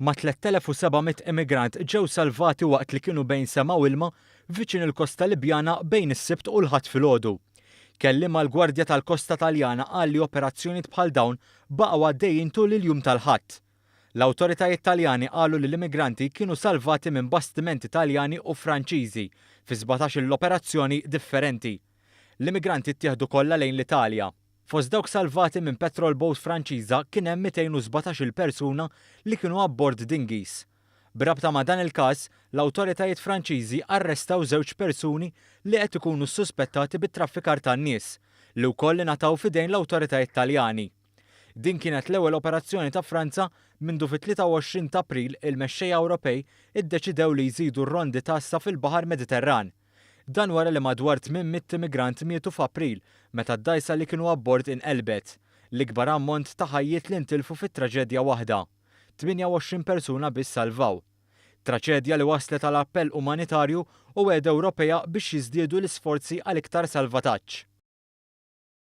Mat-3,700 immigrant ġew salvati waqt li kienu bejn sema u ilma viċin il-kosta Libjana bejn is-Sibt u l-Ħadd filgħodu. Kelliem għall-Gwardja tal-Kosta Taljana qal li operazzjonijiet bħal dawn baqgħu għaddejjin tul il-jum tal-Ħadd. L-awtoritajiet Taljani qalu li l-immigranti kienu salvati minn bastimenti Taljani u Franċiżi fi 17-il operazzjoni differenti. L-immigranti ttieħdu kollha lejn l-Italja. Fost dawk salvati minn patrol boat Franċiża kien hemm 217-il persuna li kienu abbord dinghies. B'rabta ma' dan il-każ, l-awtoritajiet Franċiżi arrestaw żewġ persuni li qed ikunu suspettati bit-traffikar tan-nies, li wkoll ingħataw f'idejn l-awtoritajiet Taljani. Din kienet l-ewwel operazzjoni ta' Franza mindu fit-23 ta' April il-mexxejja Ewropej iddeċidew li jżidu r-rondi tassa fil-Baħar Mediterran. Dan wara li madwar 800 immigrant mietu f'April meta d-dgħajsa li kienu abbord inqelbet, l-ikbar ammont ta' ħajjiet li ntilfu fit-traġedja waħda. 28 persuna biss salvaw. Traġedja li waslet għal appell umanitarju u wegħda Ewropea biex jiżdiedu l-isforzi għal iktar salvataġġ.